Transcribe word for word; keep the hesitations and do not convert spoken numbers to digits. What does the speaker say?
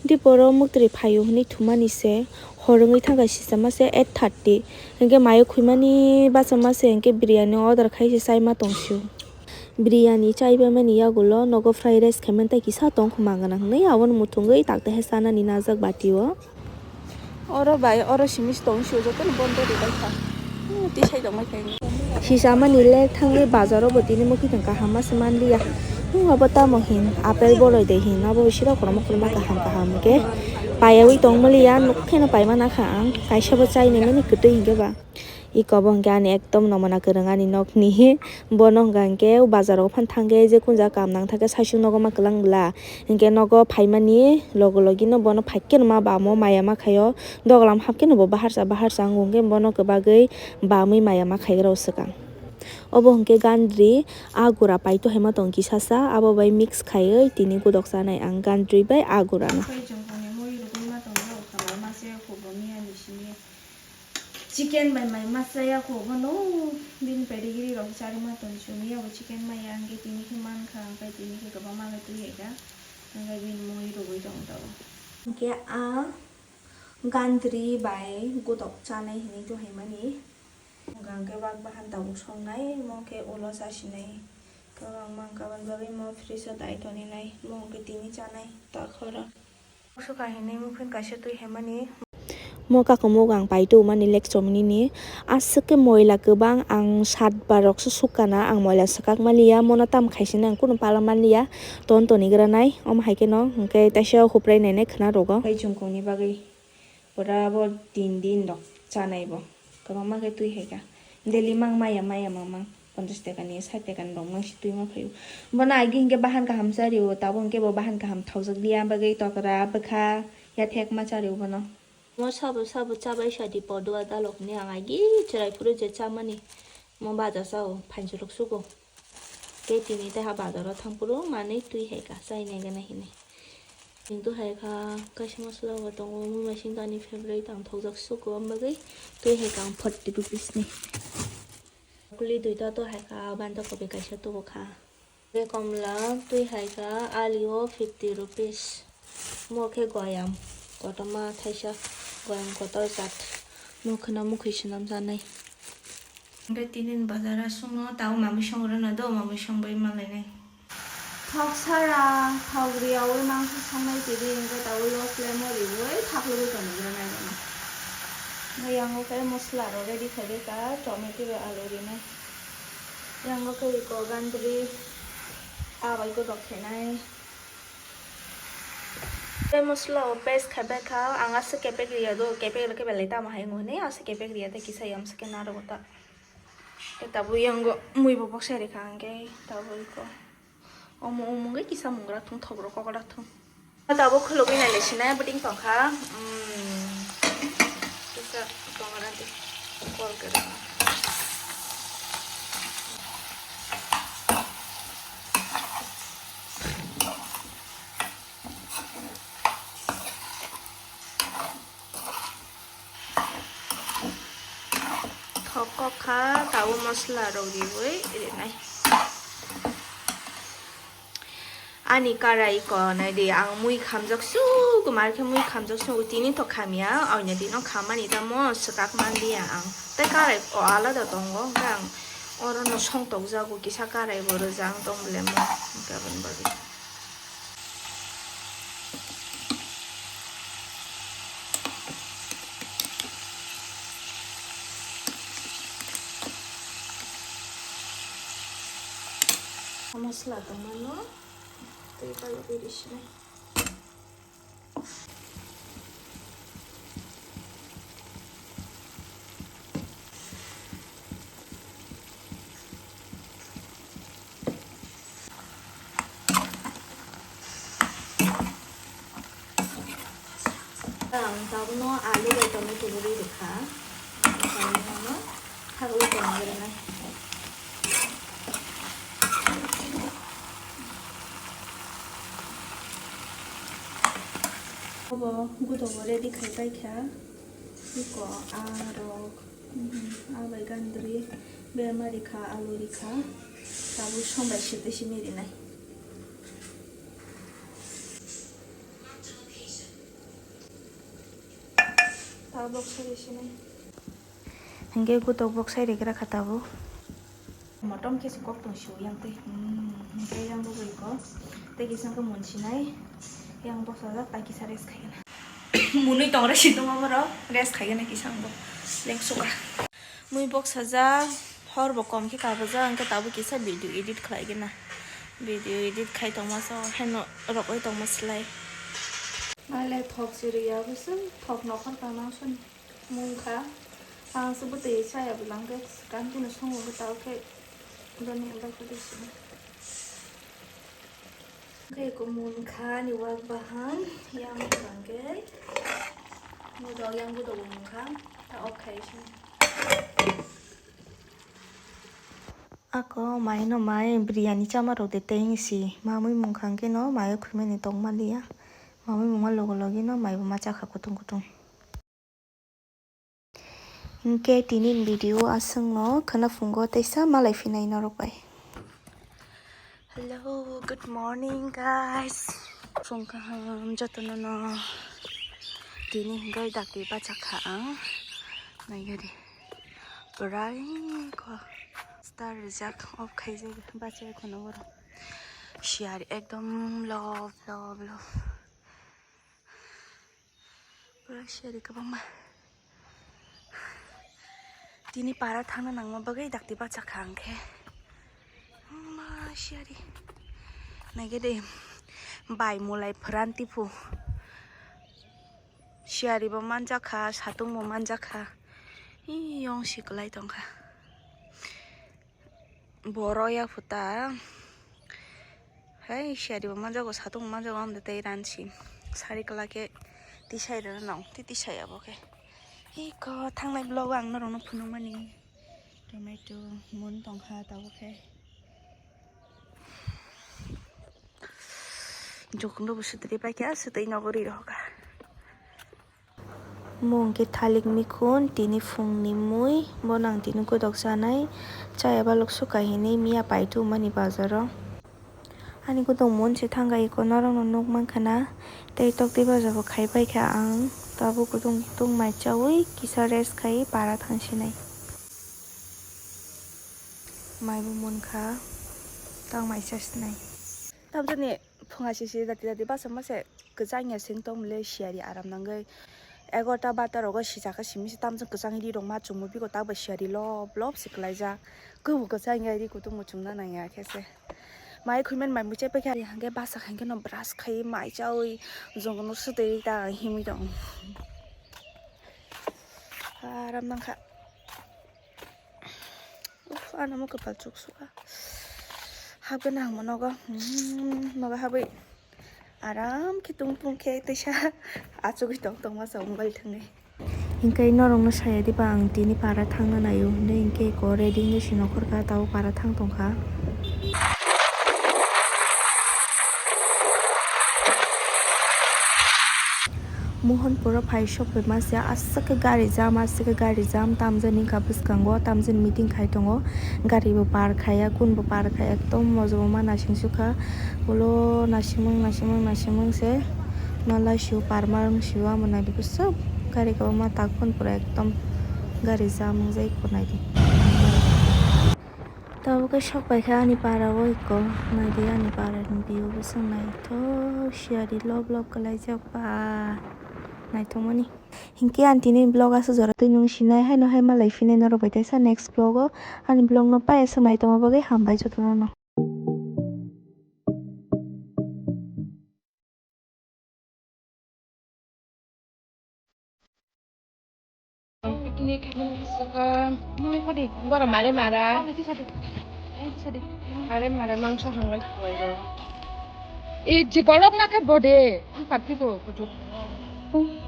Diporo muktri phaio hwnwi thumani se, hor wngwi thangkha sisama se eight thirty. Hinkhe mayo khwimani bachama se hinkhe biryani order khai se chaima tong sio. Biryani chaibaimani yagulo nogo fried rice khaimani tei kisa tong khuma gana hwnwi abono muthungwi taktahe chanani najak batio. Oro bai oro simi se tong sio jotono bondo ribaikha. Hmm, tisai tongbaikha. Sisa mani le thangwi bazar o bo tini mokhe kaham ma se manliya. Hmm, abo tamo hin apple boroi de hin abo bisiro kotorma kotorma kaham kaham khe paiyaui tong maliya, nuk kheno paima nakha ang. Kaisa bo chaini mani kwtwi hinkhe ba. Iko bo hinkhe ani ekdom nomona kwrwng ani nokni. Bono hwnka hinkhe o bazar o phano thangkhe je kun jaga kaam nang thangkhe saisung nogo ma kwlang bwla. Hinkhe nogo phaimani logo logi no bono phaikheno ma bamo maya ma khaio. Doglam hapkhe no bo baharsa baharsa wngo, hwnkhe bono kwbagwi bamwi maya ma khaigrao swkang. Obo hwnkhe gandri, a gura paito hai ma tong kisa sa, abo bai mix khaiwi tini godok chanai ang gandri bai a gura no. Chicken bai mai ma chaya kho bono, bini pedigree rok charwi ma tong chumi, abo chicken maya hwnkhe tini khe mankha, hwnkhe tini khe kwbangma khe twi hai kha, hwnkhe bini mui rwgwi tong tabuk. Hwnkhe a gandri bai godok chanai hinwi tonghaimani. Hwnkha hwnkhe bak bahan tabuk songnai, omo khe ulo chasinai. Kwbangma wngkha, aboni bagwi omo fridge o dai toninai, omo hwnkhe tini chanai takhoro. Sukha hinwi muphun kaisa twi haimani. Mo kakamuk ang paito mani lecture nini. Aswk khe moila kwbang, ang sat bar rok se sukha na, ang moila swkak maliya, mono tam khaisini ang kunu pala maliya, ton toni granai, omo hai kheno hwnkhe taisa huprai nainai khwna rogo. Tei chwngkongni bagwi pura bo tin din rok chanai bo, kwbangma khe twi hai kha. Daily mang maya maya mang mang. Ponchash taka ni, sait taka ni rok mang si twi ma phaio. Bono agi hinkhe bahan kaham cha rio, tabuk hinkhe bo bahan kaham thaujak liya, bagwi tokra, bwkha, yathek ma cha rio bono. Mo sabo sabo cha bai sa di podua dalok ni ang agi chwrai phuru je cha mani. Mo baja cha o, phanchi rok sugo. Tei tini tei ha bazar o thang phuru manwi twi hai ka, chai nai gana hinwi. Tini twi hai kha, kaisa masla bo tongo, mui masing ani favorite ang thokjak sugo, ang bagwi twi hai ka ang forty rupees ni. Broccoli duita to hai kha, banda kopi kaisa tubu kha. Tei komla twi hai kha, ali o fifty rupees. Mo khe goyam, kotorma thaisa, goyam kotor jat. Mo khwna mukhwi swnam janai. Hwnkhe tini bazar aswkno tao mamwi song rwna do, mamwi song bai ma lainai. Thok sara, thok riyaui mangsa songnai tini, hwnkhe tao loss lemo riui, thak lugui tongwi rwnai rwna. Hwnkhe yango khe masla rok ready khailai kha, tomato bai alu rinai. Yango khe iko gandri, ta bai godok khainai. Tei masla o paste khai bai kha, ang aswk kepek riya do, kepek rw khe belai tamo hai wng hwnwi aswk kepek riya tei kisa yam swk khe narwgo ta. Tei tabuk yango mui bo boksa rikha hwnkhe tabuk iko omo omo wngwi kisa mungra thung, thok rok kokra thung. Tabuk khulugwi nai le sinai bwding tong kha, um, kisa tongra di kol kwrwi. Thok kok kha, tabo masla rok riui rinai. Ani karai ko nai di, ang mui khamjak su, kumar khe mui khamjak su, tini to khamya, oina dino khamani tamo swkak man liya ang. Tei karai ko alada tongo, hwnkhe ang oro no song tokjago, kisa karai bo rwjak tong bole mo, hwnkhe aboni bagwi. Masla tongmano tei balugwi risinai. Ang tabukno alu bai tomato bo rwi rwkha. Ang tabukno khagwi tongna rwnai. Obo gudogo ready khai paikha. Iko arok, mhm, abai gandri, berma rikha, alu rikha, tabuk sombai sitwi simi rinai. Tabuk sari sinai. Hingke gutok bok sai regra kha tabuk. Motom khe se kok tong siu yang tei. Hmm, hingke yang bo bai ko. Tei kisa hingke mun sinai. Yang bo sajak tai kisa rest khai gana. Munui tong re si tong abo ro. Rest khai gana kisa bo. Leng suka. Mui bok sajak. Hor bo kom khe kabujak, hingke tabuk kisa video edit khlai gana. Video edit khai tongma so, haino rogoi tongma slai. Male thok siri ya bwswk, thok nokhor ka nang soni mung kha. Ang se bwtwi chaya bwlang khe, kan tino songo khe tao khe bani bai khe sini. Khe ko mun kha ni wak bahan, yang bwlang khe. Mudok yang bwdok mung kha, ta ok khai sini. Ako mai no mai biryani chama rok de tei si mamui mung khang khe no mai khumani tong maliya. Mamui mungma logo logi no mai bo ma chakha kutung kutung. Hingke tini video aswng no khwna phungo teisa malai phinai norok bai. Hello, good morning guys. Phung kaham jotono no. Tini hingke dakti bachakha ang. Naigari. Pura ko star rijak off khaijak bacha khuna oro. Siyari ekdom love, love, love. Pura siyari kwbangma. Tini para thangna nangma bagwi dakti bachakha ang khe. Ma siyari. Naigede bai mulai phuran tipu. Siyari bo manjakha, satung bo manjakha. Iyong si kwlai tongkha. Boro ya phuta. Hai siyari bo manjago, satung bo manjago, amde tei ransi. Sari kwlai khe tisai rwna nang, ti tisai abo khe. Iko thangnai vlog o ang norokno phunukmani. Tomato mun tongkha tabuk khe. Jokhonno bo sutri paikha, sutwi nogo ri rohokha. Mung khe thalik mikhun, tini phungni mui, bono ang tini godok chanai. Chaya balok suka hinwi miya paitu mani bazaro. Ani godok mun se thangka iko norokno nuk mankha na. Tei tokti baja bo khai paikha ang. Tabuk kutung kutung mai chaui kisa rest khai para thangsinai. Mai bo munkha, tang mai chasinai. Tamjani phunga sisi dati dati basa mase kwchang ya sing tong mile siyari aram nangwi. Egarota barta rogo sijak khe simi se tamjani kwchang ri rok ma chumui bigo tak bai siyari lob lob se kwlaijak. Kwbo kwchang ya ri kutung muchung na nang ya khe se. Mai khuimani mai muchai paikha hingke basa khankhe no brush khai mai chaui jongno sutwi ta himwi tong. Aram nangkha. Uff, ano mo kwpal chuksuka. Habgana ang mo nogo. Hmm, nogo habwi. Aram khe tung tung khe teisa achugwi tong tong masa mobile thwngwi. Hingke norokno saya diba ang tini para thangna naio hinwi hingke ko ready wngwi si nokhor kha tabo para thang tongkha. Mohonpuro phai sokphaima se aswk khe gari jam, aswk khe gari jam, tamjani wngkha bwskango, tamjani meeting khai tongo, gari bo par khaiya, kun bo par khaiya, ekdom mojobo ma naising sukha, ulo naisingmung, naisingmung, naisingmung se ma laisio parma wngsio, amo naidi bwswk gari kwbangma tak phano pura ekdom gari jam wngjai pura naidi. Tabuk khe sok pai kha ani para o eko, naidi ani para ni view bo chwng naithok siyari lob lob kwlaijak ba naithokmani. Hinkhe ang tini vlog aswk jora twi nung sinai haino hai malai phinai norok bai teisa next vlog o ani vlog no pai aswk nai tongma bagwi hambai jotono no. Picnic, mui kodi, gora mare mara. Mare mara mangso hangai. E, je bolok na khe bode, patri ko kutuk.